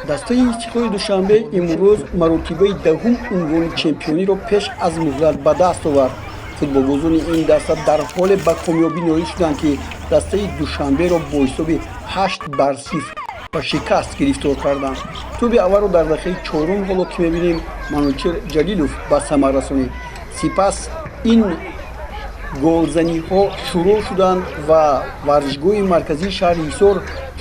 Дастаи Истиқлоли Душанбе имрӯз маротибаи 10-ум унвони чемпиониро пеш аз муҳлат ба даст овард. Футболбозони ин даста дар ҳоле ба комёбӣ ноил шуданд, ки дастаи Душанберо бо ҳисоби 8 бар 0 ба шикаст гирифтор карданд. Тӯби аввалро дар дақиқаи чорум, ҳоло ки мебинем, Манучер Ҷалилов ба самар расонид. Сипас ин голзаниҳо шурӯъ шуданд ва варзишгоҳи марказии шаҳри Ҳисор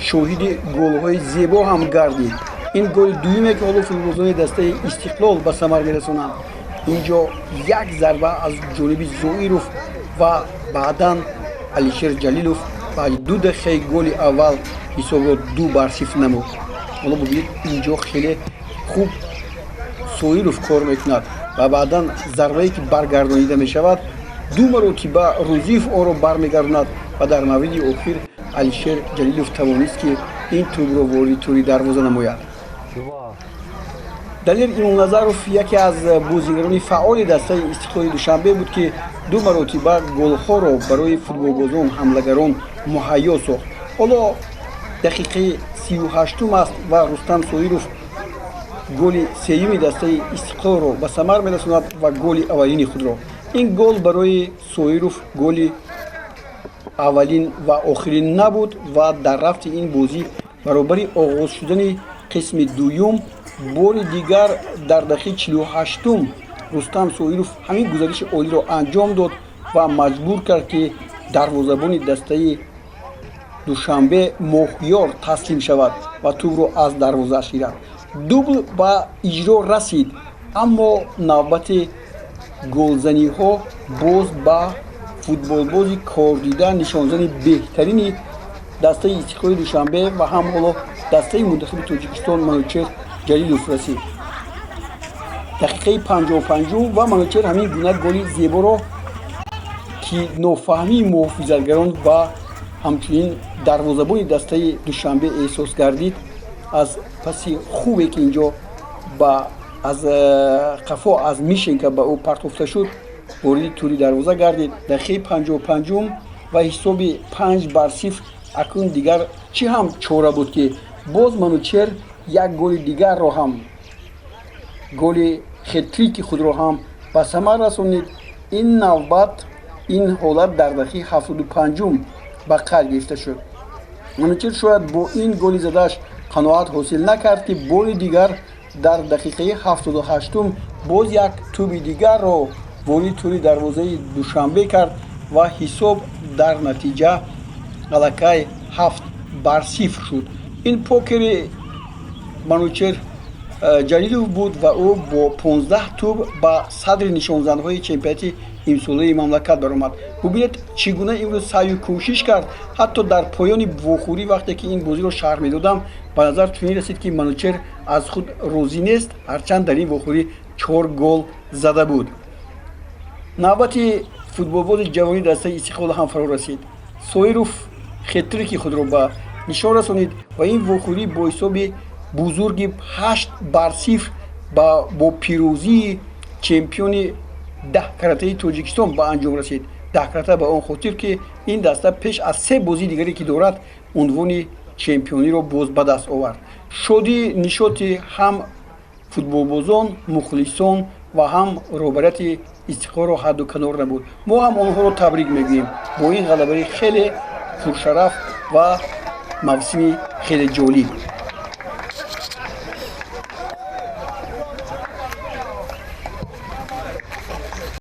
шоҳиди голҳои зебо ҳам гардид. Ин голи дуюме, ки ҳоло футболбозони дастаи Истиқлол ба самар мерасонанд. Ин ҷо як зарба аз ҷониби Зоиров ва баъдан Алишер Ҷалилов баъди 2 дақиқаи голи аввал ҳисобро 2 бар 0 намуд. Ҳоло бубинед, ин ҷо хеле хуб Соиров кор мекунад ва баъдан зарбае, ки баргардонида мешавад, ду маротиба Рӯзиев онро бармегардонад ва дар мавриди охир Алишер Ҷалилов тавонист, ки ин тӯбро вориди тӯри дарвоза намояд. Далер Имомназаров яке аз бозигарони фаъоли дастаи Истиқлоли Душанбе буд, ки ду маротиба голҳоро барои футболбозон ҳамлагарон муҳайё сохт. Ҳоло дақиқаи 38-ум аст ва Рустам Соиров голи сеюми дастаи Истиқлолро ба самар мерасонад ва голи аввалини худро. Ин гол барои Соиров голи аввалин ва охирин набуд ва дар рафти ин бозӣ, баробари оғоз шудани қисми дуюм, бори дигар дар дақиқаи 48-ум Рустам Соиров ҳамин гузариши олиро анҷом дод ва маҷбур кард, ки дарвозабони дастаи Душанбе Моҳёр таслим шавад ва тӯбро аз дарвозааш гирад. Дубл ба иҷро расид, аммо навбати голзаниҳо боз ба футболбози кордида, нишонзани беҳтарини дастаи Истиқлоли Душанбе ва ҳам ҳоло дастаи мунтахаби Тоҷикистон Манучер Ҷалилов расид. Дақиқаи 55-ум ва Манучер ҳамин гуна голи зеборо, ки нофаҳмии муҳофизатгарон ва ҳамчунин дарвозабони дастаи Душанбе эҳсос гардид, аз паси хубе, ки инҷо ба аз қафо аз Мишенка ба ӯ партофта шуд, вориди тӯри дарвоза гардид. Дақиқаи 55-ум ва ҳисоби 5 бар 0. Акнун дигар чӣ ҳам чора буд, ки боз Манучер як голи дигарро ҳам, голи хет-трики худро ҳам ба самар расонид. Ин навбат ин ҳолат дар дақиқаи 75-ум ба қайд гирифта шуд. Манучер шояд бо ин голи задааш қаноат ҳосил накард, ки бори дигар дар дақиқаи 78-ум боз як тӯби дигарро вориди тӯри дарвозаи Душанбе кард ва ҳисоб дар натиҷа аллакай 7 бар 0 шуд. Ин покери Манучер Ҷалилов буд ва ӯ бо 15 тӯб ба садри нишонзанҳои чемпионати имсолаи мамлакат баромад. Бубинед, чӣ гуна имрӯз саъю кӯшиш кард. Ҳатто дар поёни вохӯрӣ, вақте ки ин бозиро шарҳ медодам, ба назар чунин расид, ки Манучер аз худ розӣ нест, ҳарчанд дар ин вохӯрӣ чор гол зада буд. Навбати футболбози ҷавони дастаи Истиқлол ҳам фаро расид. Соиров хет-трики худро ба нишон расонид ва ин вохӯрӣ бо ҳисоби бузурги 8 бар 0 бо пирӯзии чемпиони даҳкаратаи Тоҷикистон ба анҷом расид. Даҳкарата ба он хотир, ки ин даста пеш аз се бозии дигаре, ки дорад, унвони чемпиониро боз ба даст овард. Шодии нишоти ҳам футболбозон, мухлисон ва ҳам роҳбарияти Истиқлолро ҳадду канор набуд. Мо ҳам онҳоро табрик мегӯем бо ин ғалабаи хеле пуршараф ва мавсими хеле ҷолиб.